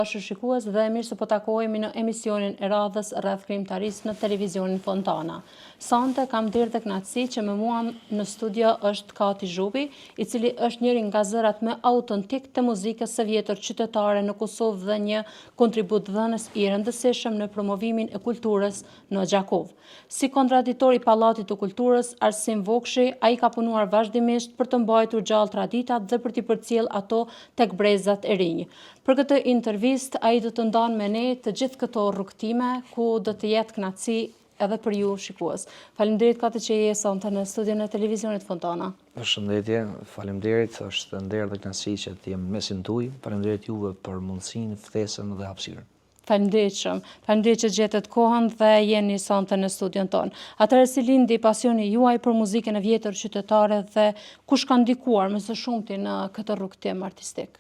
Dashur shikues dhe mirë se po takohemi në emisionin e radhës rreth krijimtarisë në televizionin Fontana. Sonte kam nder dhe kënaqësi që me mua në studio është Kati Zhubi, i cili është njëri nga zërat më autentik të muzikës së vjetër qytetare në Kosovë dhe një kontributdhënës i rëndësishëm në promovimin e kulturës në Gjakovë. Si kontraditor i Pallatit të Kulturës, Arsim Vokshi, ai ka punuar vazhdimisht për të mbajtur gjallë traditat dhe për t'i përcjellë ato tek brezat e rinj. Për këtë intervistë, ai do të ndanë me ne të gjithë këto rrugëtime, ku do të jetë kënaqësi edhe për ju shikues. Faleminderit Kati që je sonte në studion e televizionit Fontana. Përshëndetje, faleminderit, është nder dhe kënaqësi që të jem në mesin tuaj. Faleminderit juve për mundësinë, ftesën dhe hapësirën. Faleminderit shumë. Faleminderit që gjetët kohën dhe jeni sonte në studion tonë. Atëherë si lindi pasioni juaj për muzikën e vjetër qytetare dhe kush ka ndikuar më së shumti në këtë rrugëtim artistik?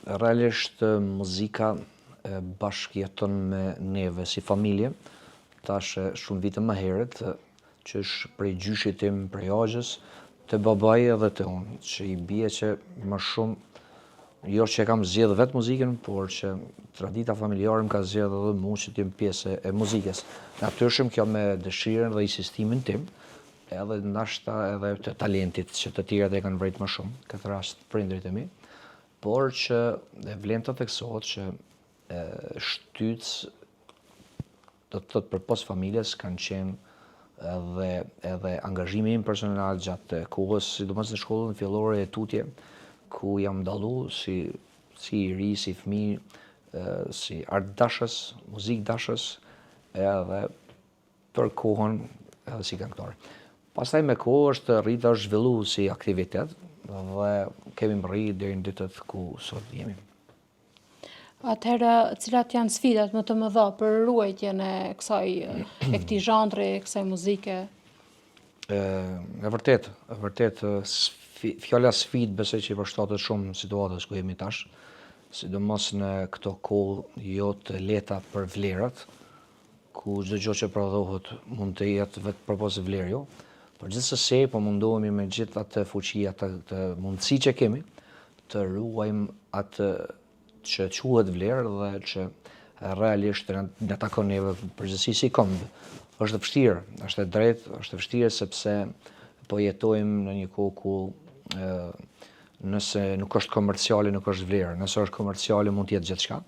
Realisht muzika bashkëjeton me neve si familje, tash shumë vite më herët, qysh prej gjyshit tim, prej axhës, te babai edhe te unë, që i bie që më shumë, jo që e kam zgjedhë vetë muzikën, por që tradita familjare më ka zgjedhë edhe mu që të jem pjesë e muzikës. Natyrshëm kjo me dëshirën dhe insistimin tim, edhe nashta edhe të talentit që të tjerët e kanë vrejt më shumë, këtë rast prindrit e mi, por që e vlen të theksohet që shtytës do të thotë përpos familjes kanë qenë edhe edhe angazhimi im personal gjatë kohës, sidomos në shkollën fillore e tutje, ku jam dallu si si i ri, si fëmijë, si artdashës, muzikdashës, edhe për kohën edhe si këngëtar. Pastaj me kohë është rritë, është zhvillu si aktivitet dhe kemi mrri deri në ditët ku sot jemi. Atëherë, cilat janë sfidat më të mëdha për ruajtjen e kësaj e këtij zhanri, e kësaj muzike? E, e vërtet, e vërtet fjala sfidë besoj që i përshtatet shumë situatës ku jemi tash, sidomos në këto kohë jo të lehta për vlerat, ku çdo gjë që prodhohet mund të jetë vetë përpos vlerë jo, por gjithsesi po mundohemi me gjithë atë fuqi, atë të mundësi që kemi, të ruajmë atë që quhet vlerë dhe që realisht na takon neve përgjithësi si komb. Është e vështirë, është e drejtë, është e vështirë sepse po jetojmë në një kohë ku e, Nëse nuk është komerciale, nuk është vlerë. Nëse është komerciale, mund të jetë gjithçka.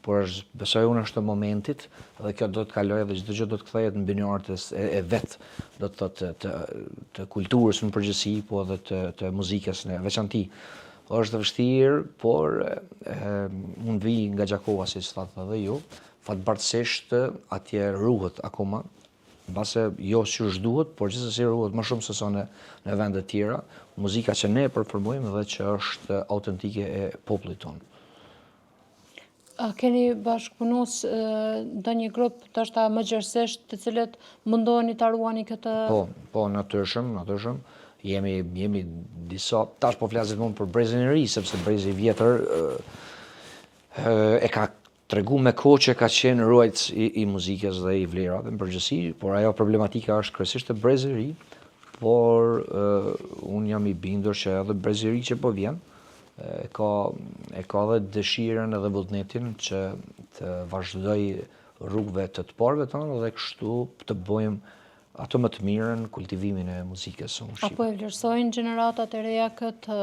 Por është, besoj unë është e momentit dhe kjo do të kalojë dhe çdo gjë do të kthehet në binarët e, e vet, do të thotë të, të, të kulturës në përgjithësi, po edhe të, të muzikës në veçanti. Është e vështirë, por e, unë vij nga Gjakova, siç thatë edhe ju, fatbardhësisht atje ruhet akoma Mbase jo qysh duhet, por gjithsesi ruhet më shumë sesa në në vende të tjera, muzika që ne e performojmë dhe që është autentike e popullit tonë. A keni bashkëpunues ndonjë grup, ndoshta më gjerësisht, të cilët mundoheni ta ruani këtë? Po, po, natyrshëm, natyrshëm. Jemi, jemi disa, tash po flas gjithmonë për brezin e ri, sepse brezi i vjetër e ka tregu me kohë që ka qenë ruajtës i, i muzikës dhe i vlerave në përgjithësi, por ajo problematika është kryesisht te brezi i ri, por uh, unë jam i bindur që edhe brezi i ri që po vjen, e ka, e ka edhe dëshirën edhe vullnetin që të vazhdojë rrugëve të të parëve tonë dhe kështu të bëjmë atë më të mirën kultivimin e muzikës sonë shqipe. A po e vlerësojnë gjeneratat e reja këtë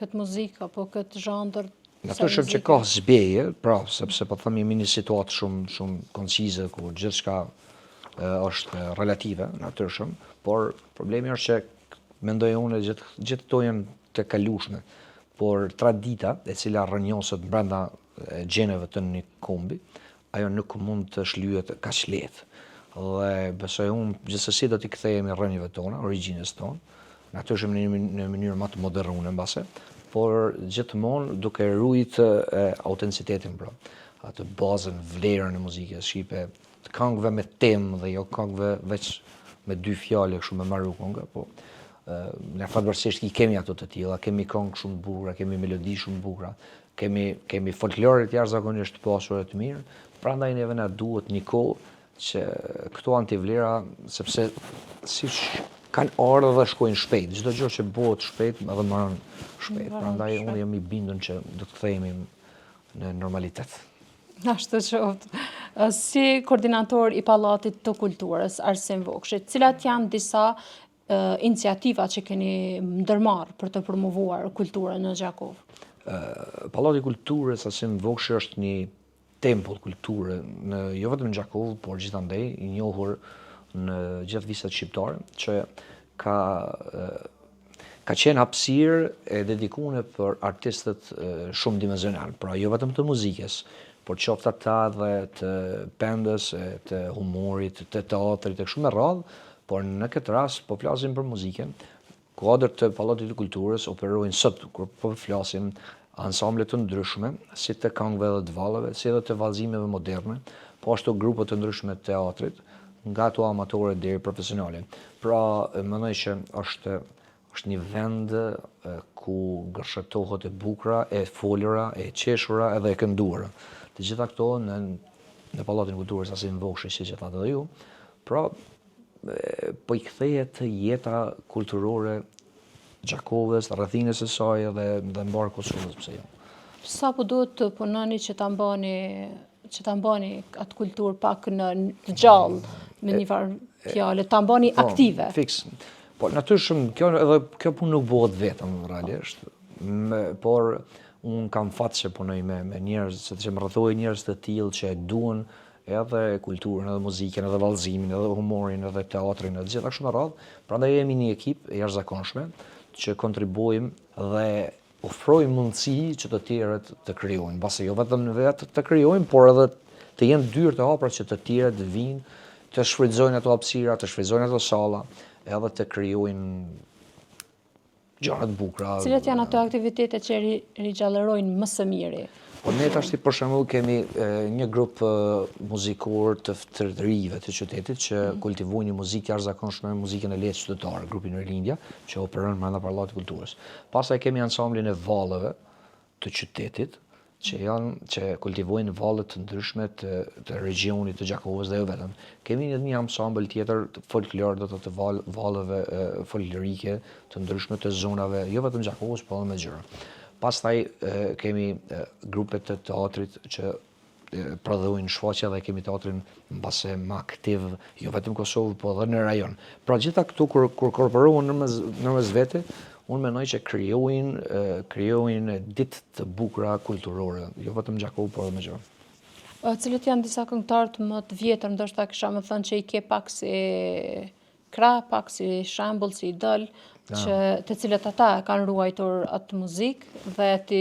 këtë muzikë apo këtë zhandër Natyrshëm që ka zbehje, pra, sepse po them jemi në një situatë shumë shumë koncize ku gjithçka është relative, natyrshëm, por problemi është që mendoj unë gjithë gjithë këto janë të kalueshme, por tradita e cila rrënjoset brenda gjeneve të një kombi, ajo nuk mund të shlyhet kaq lehtë. Dhe besoj unë gjithsesi do t'i kthehemi rrënjëve tona, origjinës tonë, natyrshëm në një në mënyrë më të modernuar mbase, por gjithmonë duke ruajt autenticitetin pra, atë bazën, vlerën e muzikës shqipe, të këngëve me temë dhe jo këngëve veç me dy fjalë kështu me maru këngë, po ne fatbardhësisht i kemi ato të tilla, kemi këngë shumë të bukura, kemi melodi shumë të bukura, Kemi kemi folklor të jashtëzakonisht të pasur e të mirë, prandaj neve na duhet një kohë që këto antivlera, sepse siç kanë ardhur dhe shkojnë shpejt, çdo gjë që bëhet shpejt edhe mbaron shpejt. Prandaj unë jam i bindur që do të kthehemi. në normalitet. Ashtu qoftë. Si koordinator i Pallatit të Kulturës, Arsim Vokshi, cilat janë disa iniciativa që keni ndërmarrë për të promovuar kulturën në Gjakovë? Pallati i Kulturës Arsim Vokshi është një tempull kulture në jo vetëm në Gjakovë, por gjithandej, i njohur në gjithë viset shqiptare, që ka ka qenë hapësirë e dedikune për artistët shumëdimensional, pra jo vetëm të muzikës, por qoftë ata edhe të pendës, të humorit, të teatrit e kështu me radhë, por në këtë rast po flasim për muzikën, kuadër të Pallatit të Kulturës operojnë sot, kur po flasim, ansamble të ndryshme, si të këngëve dhe të valleve, si edhe të vallëzimeve moderne, po ashtu grupe të ndryshme të teatrit, nga ato amatore deri profesionale. Pra, mendoj që është është një vend ku gërshetohet e bukura, e folura, e qeshura edhe e kënduara. Të gjitha këto në në Pallatin e Kulturës Arsim Vokshi, siç e thatë edhe ju. Pra, po i kthehet jeta kulturore Gjakovës, rrethinës së saj dhe dhe mbarë Kosovës, pse jo. Sa po duhet të punoni që ta mbani që ta mbani atë kulturë pak në të gjallë, me një farë fjale, ta mbani po, aktive. Fiks. Po natyrshëm kjo edhe kjo punë nuk bëhet vetëm realisht. Me, por unë kam fat që punoj me me njerëz, se që më rrethojnë njerëz të tillë që e duan edhe kulturën, edhe muzikën, edhe vallëzimin, edhe humorin, edhe teatrin, edhe gjitha kështu me radhë. Prandaj jemi një ekip e jashtëzakonshme që kontribuojmë dhe ofrojmë mundësi që të tjerët të krijojnë. Mbase jo vetëm në vetë të krijojmë, por edhe të jenë dyer të hapura që të tjerët të vinë, të shfrytëzojnë ato hapësira, të shfrytëzojnë ato salla, edhe të krijojnë gjëra të bukura. Cilat janë ato aktivitete që rigjallërojnë më së miri? Po ne tashti për shembull kemi një grup muzikor të të rinjve të qytetit që mm. kultivojnë një muzikë jashtëzakonshme, muzikën e lehtë qytetare, grupin Rilindja, që operon brenda Pallatit të Kulturës. Pastaj kemi ansamblin e valleve të qytetit, që janë që kultivojnë valle të ndryshme të të regjionit të Gjakovës dhe jo vetëm. Kemi një një ansambël tjetër folklor, do të thotë val, valleve folklorike të ndryshme të zonave, jo vetëm Gjakovës, por edhe më gjerë. Pastaj kemi grupe të teatrit që prodhojnë shfaqje dhe kemi teatrin mbase më aktiv, jo vetëm në Kosovë, po edhe në rajon. Pra gjitha këto kur kur korporohen në mes në mes vete, unë mendoj që krijojnë krijojnë ditë të bukura kulturore, jo vetëm në Gjakovë, por edhe më gjerë. Cilët janë disa këngëtarët më të vjetër, ndoshta kisha me thënë që i ke pak si krah, pak si shembull, si idol, që të cilët ata e kanë ruajtur atë muzikë dhe ti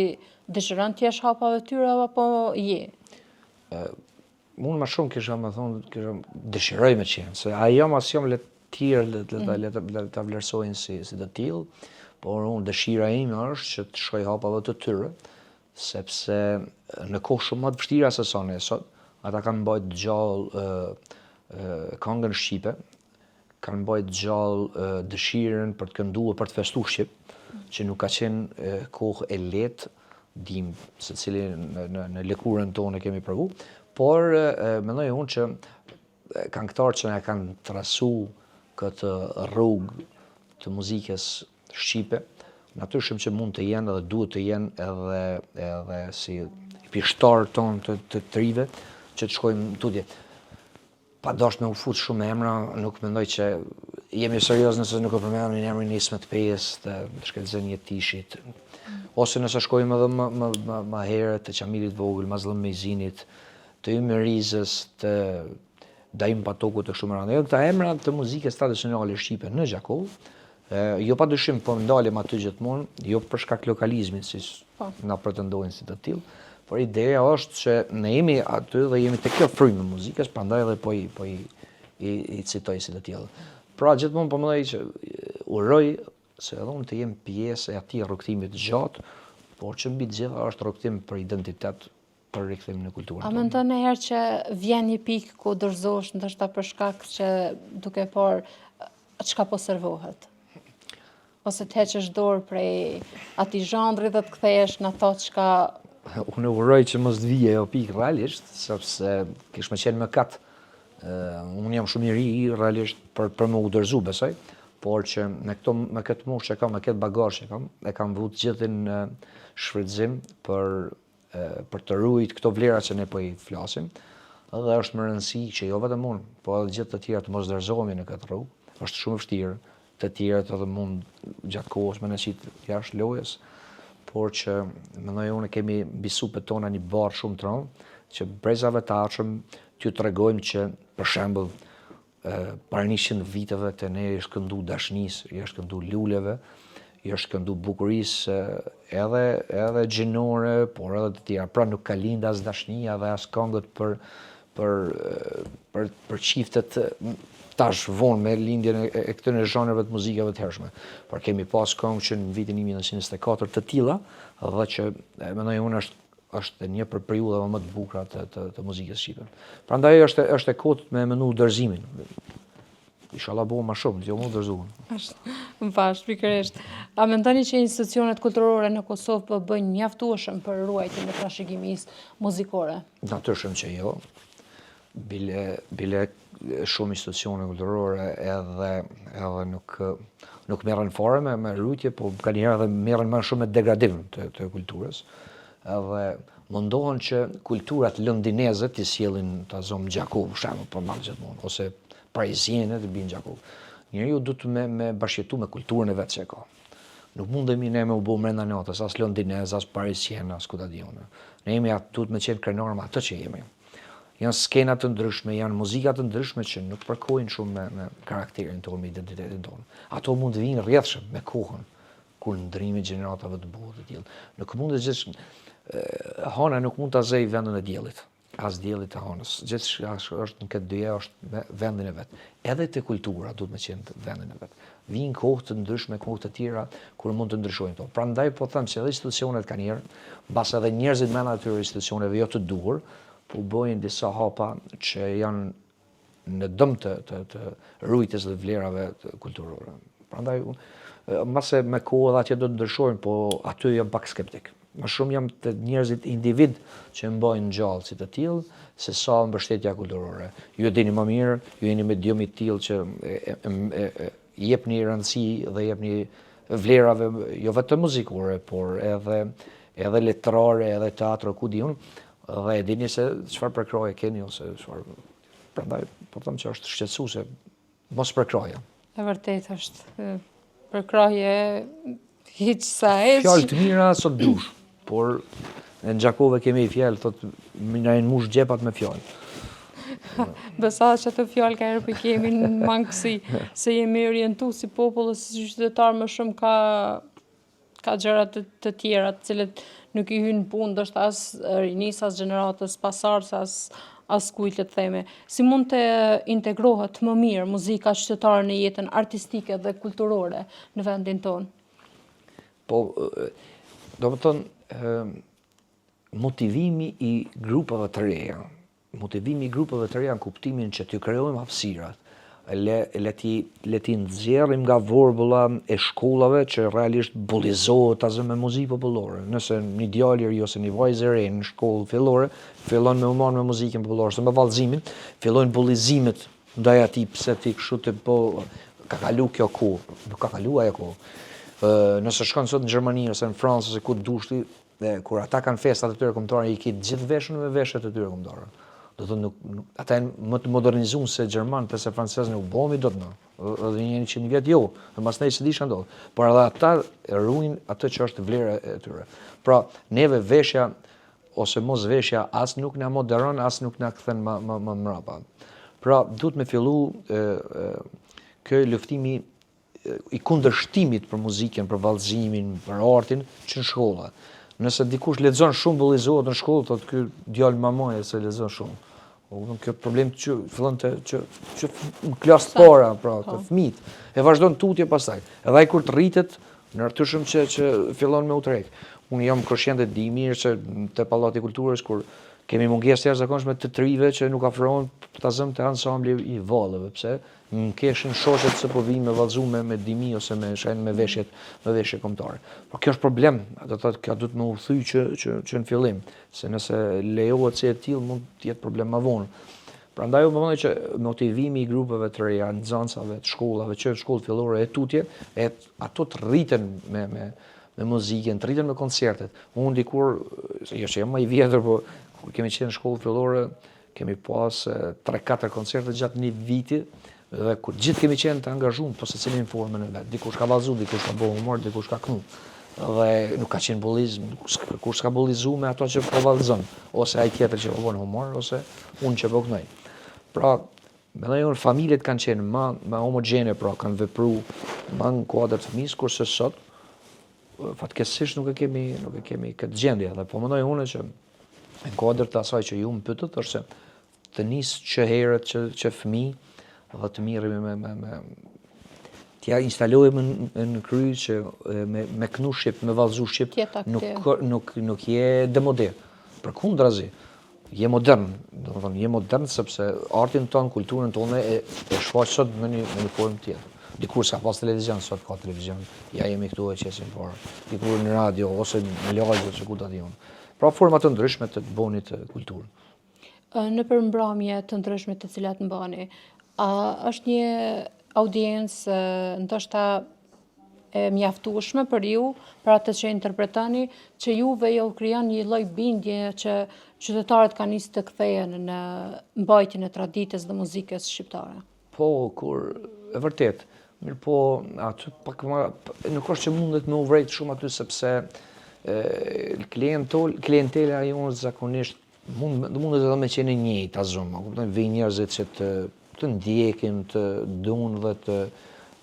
dëshiron të jesh hapave tyre apo je? Unë më shumë kisha me thonë, kisha dëshiroj me qenë, se a jam a s'jam le të tjerë le, le, le, le, le ta vlerësojnë si, si të tillë, por unë dëshira ime është që të shkoj hapave të tyre, sepse në kohë shumë më të vështira se sa ne sot, ata kanë mbajt gjallë këngën shqipe, kanë mbajt gjallë dëshirën për të kënduar, për të festu shqip, që nuk ka qenë kohë e lehtë, dim secili në, në, në lëkurën tonë e kemi provu, por mendoj unë që Këngëtarët që na kanë trasu këtë rrugë të muzikës shqipe, natyrshëm që mund të jenë edhe duhet të jenë edhe edhe si pishtarë tonë të të të rive që të shkojmë tutje. Pa dashtë me u fut shumë emra, nuk mendoj që jemi serioz nëse nuk e përmendim emrin e Ismet Pejës, të Shkëlzen Jetishit, ose nëse shkojmë edhe më, më, më, më herët të Qamilit Vogël, Mazllum Mejzinit, të Ymer Rizës, të Daim Patokut e kështu me radhë. Këta emra të muzikës tradicionale shqipe në Gjakovë, jo pa dyshim po ndalem aty gjithmonë, jo për shkak lokalizmit, si po. na pretendojnë si të tillë, por ideja është që ne jemi aty dhe jemi te kjo frymë e muzikës, prandaj edhe po i po i i, i citoj si të tillë. Pra gjithmonë po mendoj që uroj se edhe unë të jem pjesë e atij rrugëtimi të gjatë, por që mbi të gjitha është rrugëtim për identitet për rikthim në kulturën tonë. A mendon ndonjëherë që vjen një pikë ku dorëzohesh ndoshta për shkak që duke parë çka po servohet? Ose të heqësh dorë prej atij zhanri dhe të kthehesh në ato çka Unë uroj që mos të vijë ajo pikë realisht, sepse kish me qenë mëkat. Unë jam shumë i ri realisht për për me u dorëzu besoj, por që me këto me këtë moshë që kam, me këtë bagazh që kam, e kam vu të gjithin në shfrytëzim për për të rujt këto vlera që ne po i flasim, dhe është me rëndësi që jo vetëm unë, po edhe gjithë të tjerët të mos dorëzohemi në këtë rrugë. Është shumë e vështirë, të tjerët edhe mund gjatë kohës me na qit jashtë lojës, por që mendoj unë kemi mbi supet tona një barrë shumë të rëndë, që brezave të ardhshëm t'ju tregojmë që për shembull para 100 viteve te ne është këndu dashnisë, i është këndu luleve, i është këndu bukurisë edhe edhe gjinore, por edhe të tjera. Pra nuk ka lind as dashnia dhe as këngët për për për për çiftet tash vonë me lindjen e, e këtyre zhanreve të muzikave të hershme. Por kemi pas këngë që në vitin 1924 të tilla dhe që mendoj unë është është një prej periudhave më të bukura të të, të muzikës shqipe. Prandaj është është e kotë me menu dorëzimin. Inshallah bëhu më shumë, jo më dorëzuar. Është bash pikërisht. A mendoni që institucionet kulturore në Kosovë po bëjnë mjaftueshëm për ruajtjen e trashëgimisë muzikore? Natyrshëm që jo. Bile, bile shumë institucione kulturore edhe, edhe nuk, nuk merren fare me, me ruajtje, po nganjëherë edhe merren më shumë me degradim të, të kulturës. Edhe mundohen që kulturat londineze t'i sjellin ta zëmë në Gjakovë, për shembull, po marr gjithmonë, ose pariziene të binë Gjakovë. Njeriu duhet me, me bashkëjetu me kulturën e vet që e ka. Nuk mundemi ne me u bo mrenda natës, as londinez, as parisien, as ku ta di unë. Ne jemi atë, duhet me qenë krenar me atë që jemi. Janë skena të ndryshme, janë muzika të ndryshme që nuk përkojnë shumë me, me karakterin tonë, me identitetin tonë. Ato mund të vinë rrjedhshëm me kohën, kur ndrimi i gjeneratave të bëhet i tillë. Nuk mund të gjithë hana nuk mund ta zej vendin e diellit, as dielli të hanës. Gjithçka është në këtë dynja është me vendin e vet. Edhe te kultura duhet me qenë në vendin e vet. Vijnë kohë të ndryshme, kohë të tjera kur mund të ndryshojnë këto. Prandaj po them se edhe institucionet kanjëherë, mbase edhe njerëzit mrena atyre institucioneve jo të duhur, po bëjnë disa hapa që janë në dëm të, të, të rujtjes dhe vlerave të kulturore. Prandaj, mbase me kohë edhe atje do të ndryshojnë, po aty jam pak skeptik. Më shumë jam te njerëzit individ që mbajnë gjallë si të tillë, se sa mbështetja kulturore. Ju e dini më mirë, ju jeni medium i tillë që e, e, e, e, jepni rëndësi dhe jepni vlerave jo vetëm muzikore, por edhe edhe letrare, edhe teatro, ku di unë, dhe e dini se çfarë përkrahje keni ose çfarë prandaj po them që është shqetësuese mos përkrahja. E vërtet është përkrahje hiç sa hiç. Fjalë të mira sa të dush, por në Gjakovë kemi fjalë, thotë na janë mush xhepat me fjalë. Besa që ato fjalë ka herë po kemi në mangësi, se jemi orientu si popull e si qytetar më shumë ka ka gjëra të, të tjera të cilët nuk i hyjnë punë ndoshta as rinisë, as gjeneratës pasardhëse, as as kujt le të themi. Si mund të integrohet më mirë muzika qytetare në jetën artistike dhe kulturore në vendin tonë? Po, domethënë, motivimi i grupeve të reja, Motivimi i grupeve të reja në kuptimin që t'ju krijojmë hapësirat, le, le t'i le t'i nxjerrim nga vorbulla e shkollave që realisht bullizohet ta zëmë me muzikë popullore. Nëse një djalë i ri ose një vajzë e re në shkollë fillore fillon me u marrë me muzikën popullore ose me vallëzimin, fillojnë bullizimet ndaj atij pse ti kështu të po ka kalu kjo kohë, nuk ka kalu ajo kohë. Ë nëse shkon sot në Gjermani ose në Francë ose ku të dush ti, Dhe kur ata kanë festat e tyre kombëtare, i ke të gjithë veshur me veshjet e tyre kombëtare. Do të thotë nuk, nuk ata janë më të modernizuar se gjermanët se francezët nuk bëhemi dot më. Edhe një 100 vjet jo, dhe mbasnej s'e di çka ndodh. Por edhe ata ruajnë atë që është vlera e tyre. Pra, neve veshja ose mos veshja as nuk na moderon, as nuk na kthen më më më mbrapa. Pra, duhet me fillu e, e, ky luftimi i kundërshtimit për muzikën, për vallëzimin, për artin, që në shkolla. Nëse dikush lexon shumë, bullizohet në shkollë, thotë ky djalë mamaje se lexon shumë. Po kupton kjo problem që fillon të që që në klasë të para, pra të po. fëmijët. E vazhdon tutje pastaj. Edhe ai kur të rritet, natyrshëm që që fillon me u trek. Unë jam koshient e di mirë se te Pallati i Kulturës kur kemi mungesë të jashtëzakonshme të të rinjve që nuk afrohen ta zëmë te ansambli i valleve, pse? Më keshin shoqet se po vijnë me vallëzu me me dimi ose me shenjë me veshjet me veshje kombëtare. Por kjo është problem, do të thotë kjo duhet me u thy që që që në fillim, se nëse lejohet si e tillë mund të jetë problem më vonë. Prandaj unë mendoj që motivimi i grupeve të reja, nxënësave të shkollave, që në shkollë fillore e tutje, e ato të rriten me me. me muzikën, të rriten me koncertet. Unë dikur, jo që jam më i vjetër, po kur kemi qenë në shkollë fillore, kemi pas 3-4 koncerte gjatë një viti, dhe kur gjithë kemi qenë të angazhuar, po secili në formën e vet. Dikush ka vallzu, dikush ka bo humor, dikush ka knu. Dhe nuk ka qenë bullizm, kush s'ka bullizu me ato që po vallzon, ose ai tjetër që po bon humor, ose unë që po knoj. Pra, mendoj unë familjet kanë qenë ma, ma homogjene, pra kanë vepru ma në kuadër të fëmisë, kurse sot, fatkeqësisht nuk e kemi nuk e kemi këtë gjendje dhe po mendoj unë që në kuadër të asaj që ju më pyetët është se të nis që herët që që fëmijë dhe të merremi me me me t'ja instalojmë në, në kry që me me knu shqip, me vallzu shqip, nuk nuk nuk je demode. Përkundrazi, je modern, domethënë je modern sepse artin tonë, kulturën tonë e e shfaq sot në një në një formë tjetër. Dikur s'ka pas televizion, sot ka televizion, ja jemi këtu e qesim por dikur në radio ose në lagje ose ku ta di unë. Pra forma të ndryshme të të bonit kulturë. Nëpër mbrëmje të ndryshme të cilat mbani, a është një audiencë ndoshta e mjaftueshme për ju, për atë që interpretoni, që juve ju krijon një lloj bindje që qytetarët kanë nisë të kthehen në mbajtjen e traditës dhe muzikës shqiptare. Po, kur, e vërtet, mirëpo, aty pak ma, nuk është që mundet me u vrejt shumë aty, sepse e, klientol, klientela jonë zakonisht mund, mundet edhe me qenë e njëjtë, ta zëmë, kupton, vijnë njerëzit që të, të ndjekin, të duan dhe të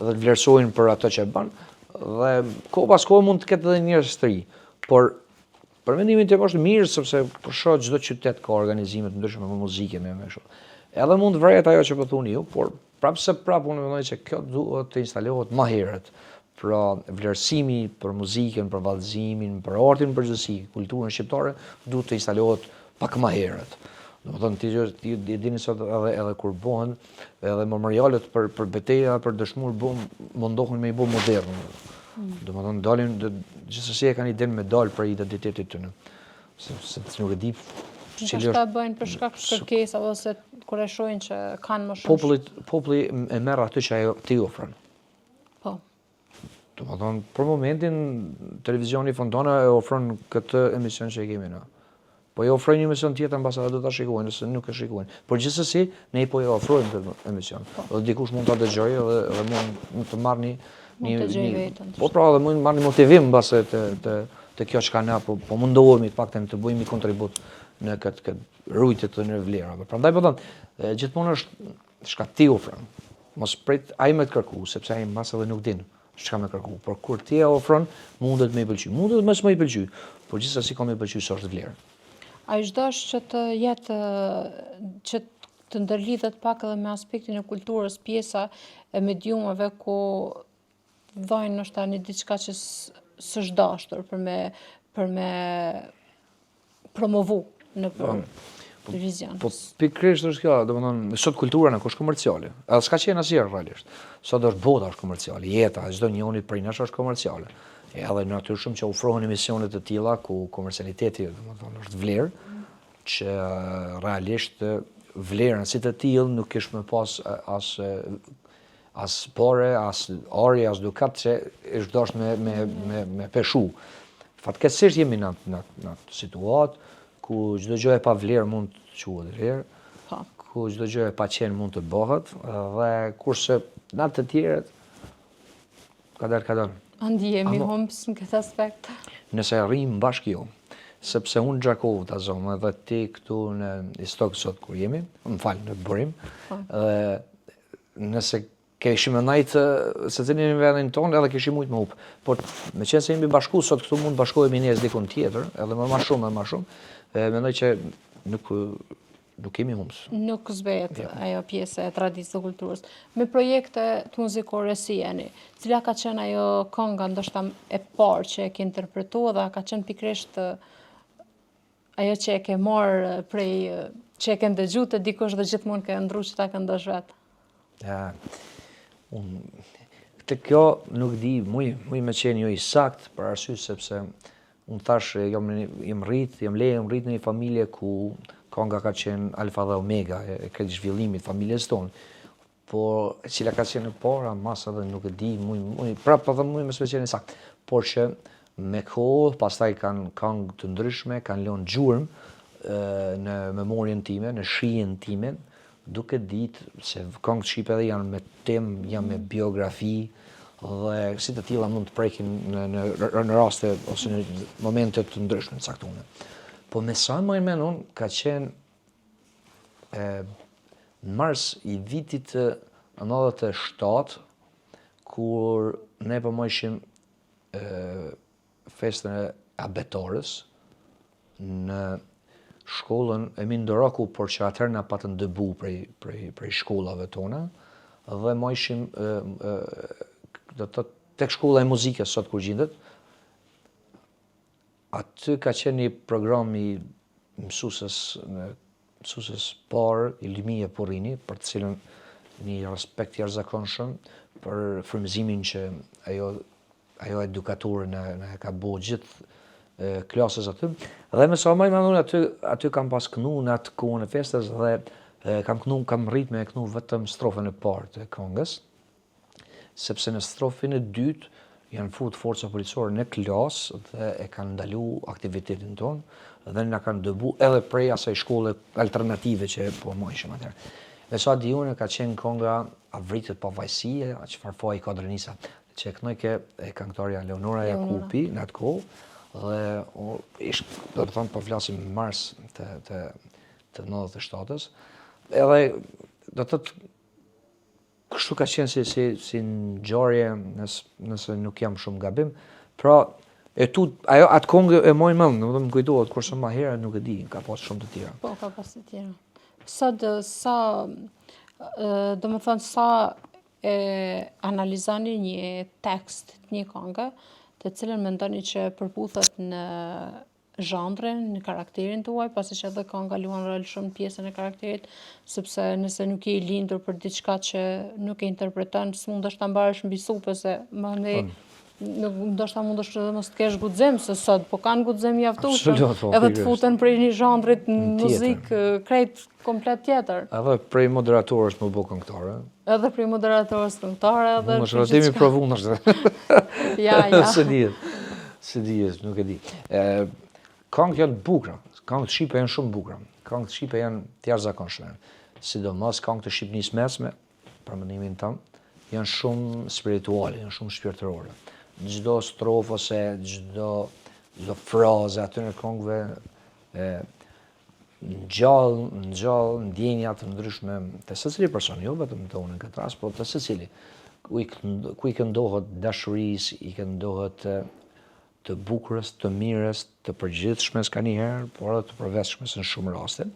dhe të vlerësojnë për ato që e bën dhe kohë pas kohë mund të ketë edhe njerëz të ri, por për mendimin tim është mirë sepse po shoh çdo qytet ka organizime të ndryshme me muzikë me me kështu. Edhe mund të vërehet ajo që po thoni ju, por prapë se prapë unë mendoj që kjo duhet të instalohet më herët. Pra vlerësimi për muzikën, për vallëzimin, për artin në përgjithësi, kulturën shqiptare duhet të instalohet pak më herët. Domethënë ti ti e dini sot edhe edhe kur bëhen edhe memorialet për për beteja për dëshmor bën mundohen me i bë modern. Mm. Domethënë dalin gjithsesi e kanë idenë me dal prej identitetit të tyre. Se, se, se nuk e di cili është. Ta bëjnë për shkak të kërkesave ose kur e shohin që kanë më shumë. Populli populli e merr atë që ajo ti ofron. Po. Domethënë, për momentin, televizioni Fontana e ofron këtë emision që e kemi na. Po i ofrojnë një emision tjetër, mbase edhe do ta shikojnë, nëse nuk e shikojnë. Por gjithsesi, ne po i ofrojmë këtë emision. Po. Dhe dikush mund ta dëgjojë dhe, dhe mund, mund të marrë një... Mund të gjejë veten. Po pra, dhe mund të marrë një motivim mbase të, të, të kjo çka na po, po mundohemi të paktën të bëjmë një kontribut në këtë, këtë rujtje të në vlerave. Prandaj po them, gjithmonë është çka ti ofron. Mos prit ai me të kërku, sepse ai mbase edhe nuk din çka me kërku. Por kur ti e ofron, mundet me i pëlqy. Mundet mos me i pëlqy, por gjithsesi ka me i pëlqy se është vlerë. A ish dasht që të jetë që të ndërlidhet pak edhe me aspektin e kulturës, pjesa e mediumeve ku dhajnë ndoshta një diçka që s'është dashtur për me për me promovu nëpër po, po, televizion. Po pikërisht është kjo, domethënë sot kultura nuk është komerciale. Edhe s'ka qenë asnjëherë realisht. Sot është bota është komerciale, jeta e çdo njeri prej nesh është komerciale. Edhe natyrshëm që ofrohen emisione të tilla ku komercialiteti, domethënë, është vlerë që realisht vlerën si të tillë nuk kish me pas as as pare, as ari, as dukat që është dasht me, me, me, me peshu. Fatkeqësisht jemi në, në, në atë situatë ku çdo gjë e pa vlerë mund të quhet vlerë, po. ku çdo gjë e pa qenë mund të bëhet dhe kurse na të tjerët kadal kadal. A ndihemi humbës në këtë aspekt? Nëse rrim bashkë jo, sepse unë në Gjakovë ta zëmë edhe ti këtu në Istog sot kur jemi, më fal në Burim, po. dhe Nëse kishim me najt secili në vendin tonë edhe kishim mujt me hup. Por meqenëse jemi bashku sot këtu mund të bashkohemi njerëz dikun tjetër, edhe më ma shumë edhe ma shumë, e, mendoj që nuk nuk kemi humbës. Nuk zbehet ja. ajo pjesë e traditës dhe kulturës. Me projekte të muzikore si jeni, cila ka qenë ajo kënga ndoshta e parë që e ke interpretu dhe ka qenë pikërisht Ajo që e ke marrë prej, që e ke ndëgju te dikush dhe gjithmonë ke ëndrru që ta këndosh vetë? Ja, unë, këtë kjo nuk di, muj, muj me qenë jo i sakt, për arsye sepse unë thash, jam, jam rrit, jam le, jam rrit në një familje ku kanga ka qenë alfa dhe omega e, e krejt zhvillimit familjes tonë. Po, cila ka qenë e para, mas edhe nuk e di, muj, muj, prapë po them muj mos me qenë i saktë. Por që me kohë, pastaj kanë kangë të ndryshme, kanë lënë gjurmë në memorien time, në shijen time, duke ditë se kangët shqipe edhe janë me temë, janë me biografi, dhe si të tilla mund të prekin në, në, në raste ose në momente të ndryshme të caktuara. Po me sa maj men unë, ka qenë e, në mars i vitit 97, kur ne po majshim e, festën e abetores në shkollën Emin Duraku, por që atëherë na patën dëbu prej, prej, prej shkollave tona, dhe majshim, e, e, do të thotë, tek shkolla e muzikës sot kur gjindet, aty ka qenë një program i mësuses në mësuses parë, Ilmije Purrini, për të cilën një respekt i jashtëzakonshëm për frymëzimin që ajo ajo edukatore na na ka bo gjithë klasës aty. Dhe me sa maj men unë aty aty kam pas knu në atë kohën e festës dhe e, kam knu kam rrit me e knu vetëm strofën e parë të këngës sepse në strofën e dytë janë fut forca policore në klasë dhe e kanë ndalu aktivitetin tonë dhe na kanë dëbu edhe prej asaj shkolle alternative që po majshim atëherë. Me sa di unë ka qenë konga A vritet pa fajësi, a çfarë faji ka Drenica, që e kënojke e këngëtarja Leonora Jakupi në atë kohë dhe o, ish, do të thonë po flasim në mars të të të 97-ës. Edhe do të thotë kështu ka qenë si si si ngjarje, nëse nëse nuk jam shumë gabim. Pra, e tu ajo atë këngë e maj mend, domethënë më kujtohet kurse më herët nuk e di, ka pas shumë të tjera. Po, ka pas të tjera. Sot sa domethënë sa e analizoni një tekst të një kënge, të cilën mendoni që përputhet në zhanrin, në karakterin tuaj, pasi që edhe kënga luan rol shumë në pjesën e karakterit, sepse nëse nuk je i lindur për diçka që nuk e interpreton, s'mundesh ta mbarësh mbi supe se mandej po. nuk ndoshta mundesh edhe mos të kesh guxim se sot po kanë guxim mjaftueshëm po, edhe të futen prej një zhanrit në muzikë krejt komplet tjetër. Edhe prej moderatorës me u bo këngëtare. Edhe prej moderatorës këngëtare edhe Mund është edhe mi provu nështë. Ja, ja. S'e dihet. S'e dihet, nuk e di. E, Këngët janë të bukura, këngët shqipe janë shumë bukura. Këngët shqipe janë të jashtëzakonshme. Sidomos këngët e Shqipnisë mesme, për mendimin tam, janë shumë spirituale, janë shumë shpirtërore. Çdo strofë ose çdo çdo frazë atyre këngëve e ngjall, ngjall ndjenja të ndryshme te secili person, jo vetëm te unë në këtë rast, po te secili. Ku i, ku i këndohet dashurisë, i këndohet të bukurës, të mirës, të përgjithshmes kanjëherë, por edhe të përveçmes në shumë raste.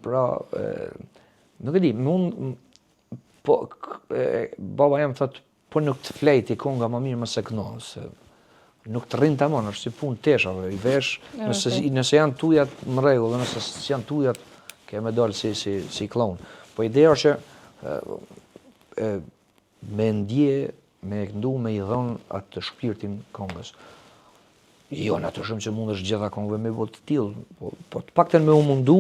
Pra, e, nuk e di, mund, po, e, baba jem thotë, Po nuk të flejti konga ma mirë mos e kno, se nuk të rrin tamam, është si punë teshave, i vesh, nëse, nëse janë tujat në rregull, dhe nëse s'janë tujat, ke me dalë si, si, si kloun. Po ideja është që e, me ndje, me e këndu, me i dhonë atë shpirtin kongës. Jo, natyrshëm që mundesh gjitha kongëve me bo të tillë, po, po të paktën me u mundu,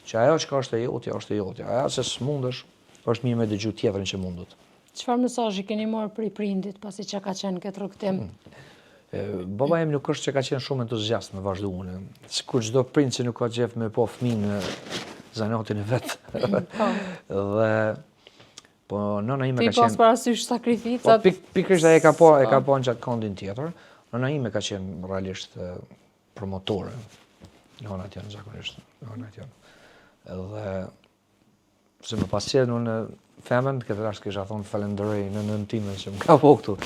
që ajo çka është e jotja, është e jotja. Ajo se s'mundesh, është mirë me dëgju tjetrin që mundet. Çfarë mesazhi keni marrë prej prindit pasi që ka qenë këtë rrugëtim? Hmm. Baba jem nuk është që ka qenë shumë entuziast me vazhdu unë. Sikur çdo prind që nuk ka qef me pa fëmijën në zanatin e vet. Po. Dhe po nëna ime ka qenë Ti pas parasysh sakrificat. Po pik, pikërisht ai e ka pa, e ka pa në qatë kondin tjetër. Nëna ime ka qenë realisht promotore. Nënat janë zakonisht, nënat janë. Dhe Se me pas qenë unë femën, në këtë rast kisha thonë falenderoj nënën time që më ka bo këtu.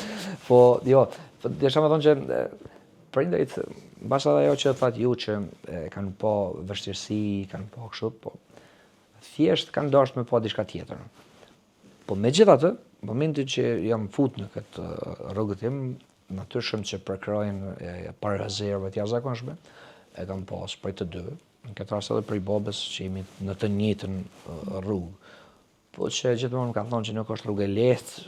Po, jo, po, desha me thonë që prindërit, mbase edhe ajo që thatë ju që e, kanë pa vështirësi, kanë pa kështu, po, thjesht kanë dashur me pa diçka tjetër. Po megjithatë, momentin që jam fut në këtë rrugëtim, natyrshëm që përkrahjen e, e pa rezerva të jashtëzakonshme, e kam pas prej të dyve. Në këtë rast edhe prej babës që jemi në të njëjtën rrugë. Po që gjithmonë më kanë thonë që nuk është rrugë e lehtë.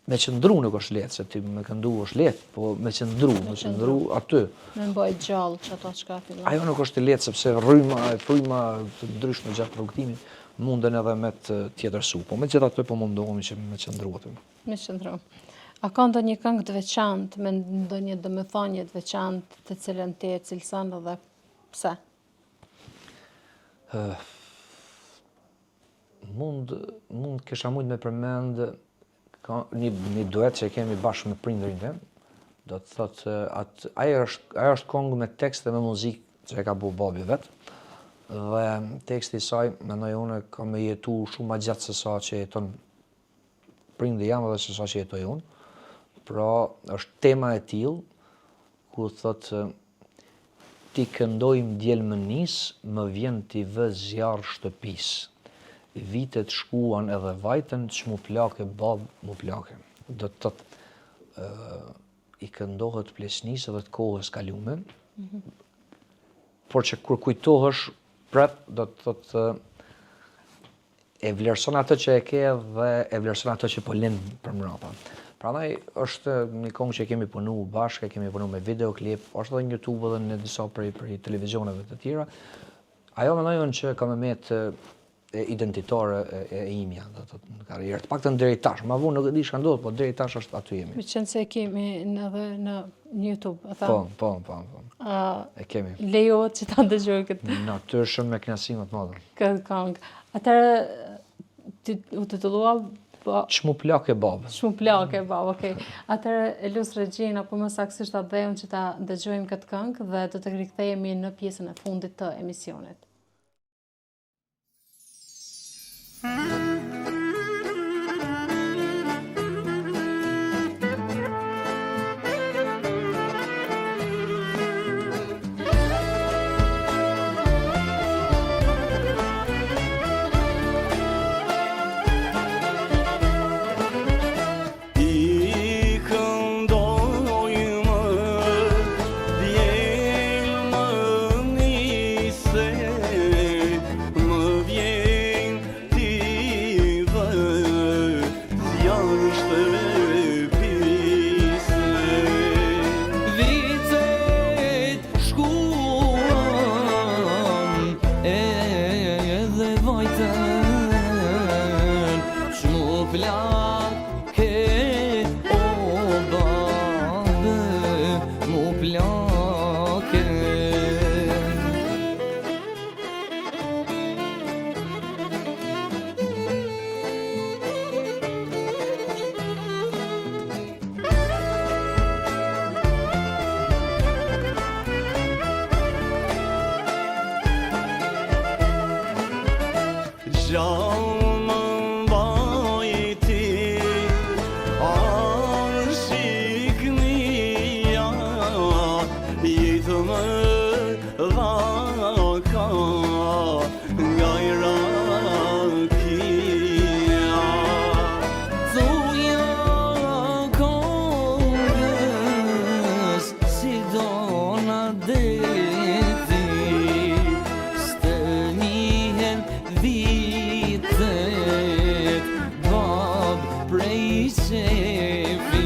Me qëndru nuk është lehtë, se ti me këndu është lehtë, po me qëndru, me qëndru aty. Me mbajt gjallë qato çka fillon. Ajo nuk është e lehtë, sepse rryma e fryma të ndryshme gjatë rrugëtimit, munden edhe me të tjetërsu. Po megjithatë po mundohemi që me qëndru aty. Me qëndru. A ka ndonjë këngë të veçantë me ndonjë domethënie të veçantë të cilën ti e cilëson dhe pse? Uh, mund mund kisha mujt me përmend ka një një duet që e kemi bashkë me prindërin tim, do të thotë atë ajo është ajo është këngë me tekst dhe me muzikë që e ka bu babi vet. Dhe teksti i saj mendoj unë ka me jetu shumë ma gjatë se sa që jeton prindi jem dhe se sa që jetoj unë. Pra, është tema e tillë ku thotë t'i këndojmë djelmënisë, më vjen t'i vë zjarr shtëpisë. Vitet shkuan edhe vajtën, ç'mu plake babë, mu plake. Do të thotë i këndohet pleqnisë dhe të kohës kalume, mm -hmm. por që kur kujtohesh prap do të thotë e vlerëson atë që e ke dhe e vlerëson atë që po lën për mrapa. Prandaj është një këngë që e kemi punu bashkë, e kemi punu me videoklip, është edhe në YouTube edhe në disa prej prej televizioneve të tjera. Ajo mendoj unë që ka me met e identitare e, e imja, do të thotë në karrierë. Të paktën deri tash, ma vonë nuk e di çka ndodh, po deri tash është aty jemi. Meqenëse e kemi në edhe në YouTube, a tha? Po, po, po, po. A, e kemi. Lejohet që ta dëgjoj këtë. Natyrshëm me kënaqësi më të madhe. Këtë këngë. Atëherë ti u titullua po Ç'mu plake babë. Ç'mu plake babë, okej. Okay. Atëherë e lus regjinë apo më saktësisht atdheun që ta dëgjojmë këtë këngë dhe do të rikthehemi në pjesën e fundit të emisionit. I këndojmë djelmënisë Më vjen t'i vë zjarr shtëpisë Vitet shkuan edhe vajtën Ç'mu plake o babë Mu plake Gjallë më mbajti Ashiknia Jetë më dha ka Nga rakia Thuja kongës Si do na deti S'të njihen vitet Bab prej qefi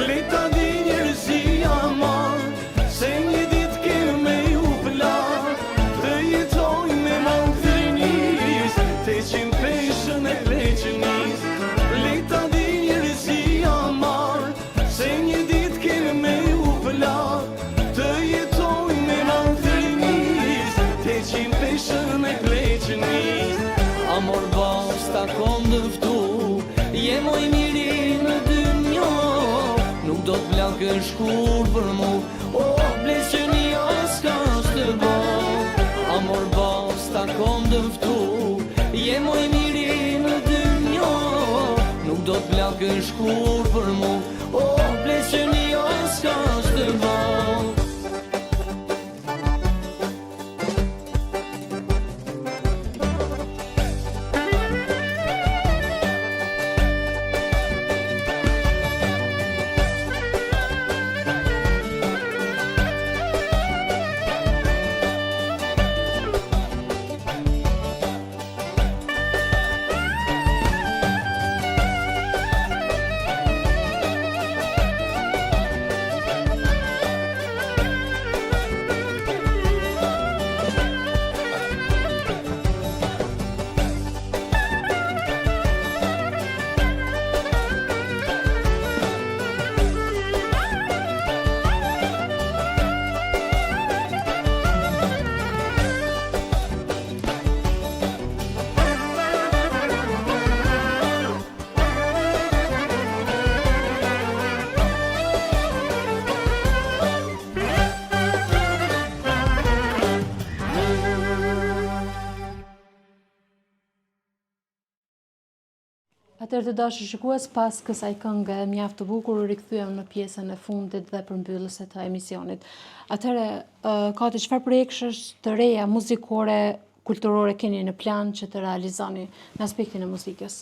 Le ta di njerëzia ma Se një ditë kemi u plak Të jetojmë me mall t'rinisë Të heqim peshën e pleqënisë Le ta di njerëzia ma Se një ditë kemi u plak Të jetojmë me mall t'rinisë Të heqim peshën e pleqënisë A mor babë s'ta kom dëftu Je mo i miri në dynjo Nuk do të plakesh kurrë për mu O pleqënia s'ka ç'të bo A mor babë s'ta kom dëftu Je mo i miri në dynjo Nuk do të plakesh kurrë për mu O pleqënia s'ka ç'të bo Atëherë të dashur shikues, pas kësaj kënge mjaft të bukur u rikthyem në pjesën e fundit dhe përmbyllëse të emisionit. Atëherë, Kati, çfarë projektesh të reja muzikore, kulturore keni në plan që të realizoni në aspektin e muzikës?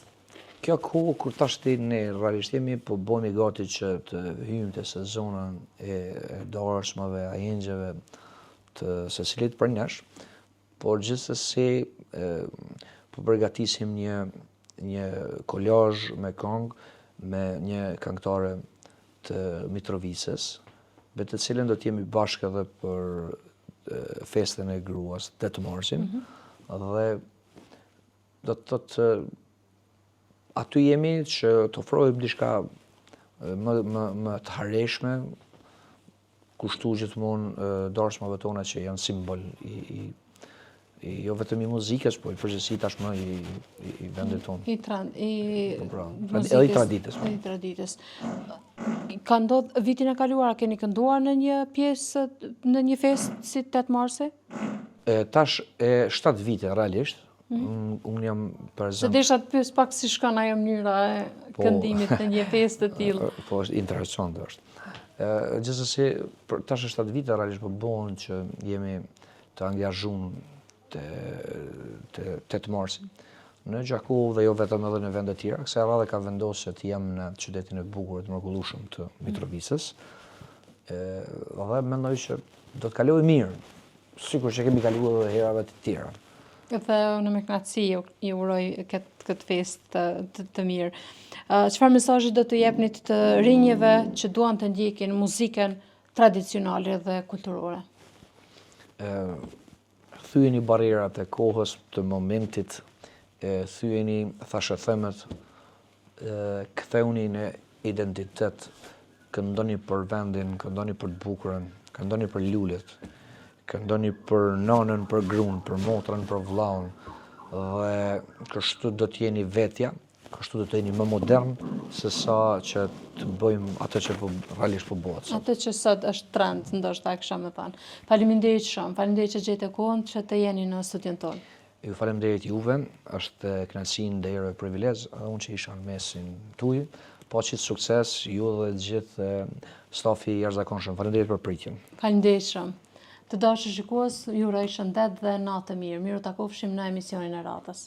Kjo kohë kur tashti ne realisht jemi po bëhemi gati që të hyjmë te sezona e darsmave, ahengjeve të secilit prej nesh, por gjithsesi po përgatisim një një kolazh me këngë me një këngëtare të Mitrovicës, me të cilën do të jemi bashkë edhe për festën e gruas, 8 marsin, mm -hmm. dhe do të thotë aty jemi që të ofrojmë diçka më, më, më të hareshme, kushtu gjithmonë darsmave tona që janë simbol i, i, i jo vetëm i muzikës, po i përgjithësi tashmë i, i, i vendit tonë. I, tran, i po, pra, muzikës, edhe i traditës. Po. I traditës. Ka ndodh vitin e kaluar, keni kënduar në një pjesë, në një festë si 8 marsi? E, tash e 7 vite realisht, mm -hmm. unë jam prezent. Se desha të pyes pak si shkon ajo mënyra e po, këndimit në një festë të tillë. Po, është interesante është. E, gjithsesi, për tash e 7 vite realisht po bëhen që jemi të angazhum te, te 8 marsi. Në Gjakovë dhe jo vetëm edhe në vende tjera, kësaj radhe kam vendosur që të jem në qytetin e bukur e të mrekullueshëm të Mitrovicës. E, dhe mendoj që do të kalojë mirë, sikur që kemi kaluar edhe herave të tjera. Dhe unë me kënaqësi ju, ju uroj këtë këtë festë të, të, të mirë. Çfarë mesazhi do të jepnit të rinjve që duan të ndjekin muzikën tradicionale dhe kulturore? Ë thyeni barrierat e kohës, të momentit, e thyeni thashethemet, e ktheuni në identitet, këndoni për vendin, këndoni për të bukurën, këndoni për lulet, këndoni për nanën, për gruan, për motrën, për vllaun dhe kështu do të jeni vetja, kështu do të jeni më modern se sa që të bëjmë atë që po realisht po bëhet sot. Atë që sot është trend, ndoshta kisha me thanë. Faleminderit shumë, faleminderit që gjete kohën që të jeni në studion tonë. Ju faleminderit juve, është kënaqësi, nder e privilegj edhe unë që isha në mesin tuaj. Paçi sukses ju dhe gjithë stafi i jashtëzakonshëm. Faleminderit për pritjen. Faleminderit shumë. Të dashur shikues, ju uroj shëndet dhe natë të mirë. Mirë u takofshim në emisionin e radhës.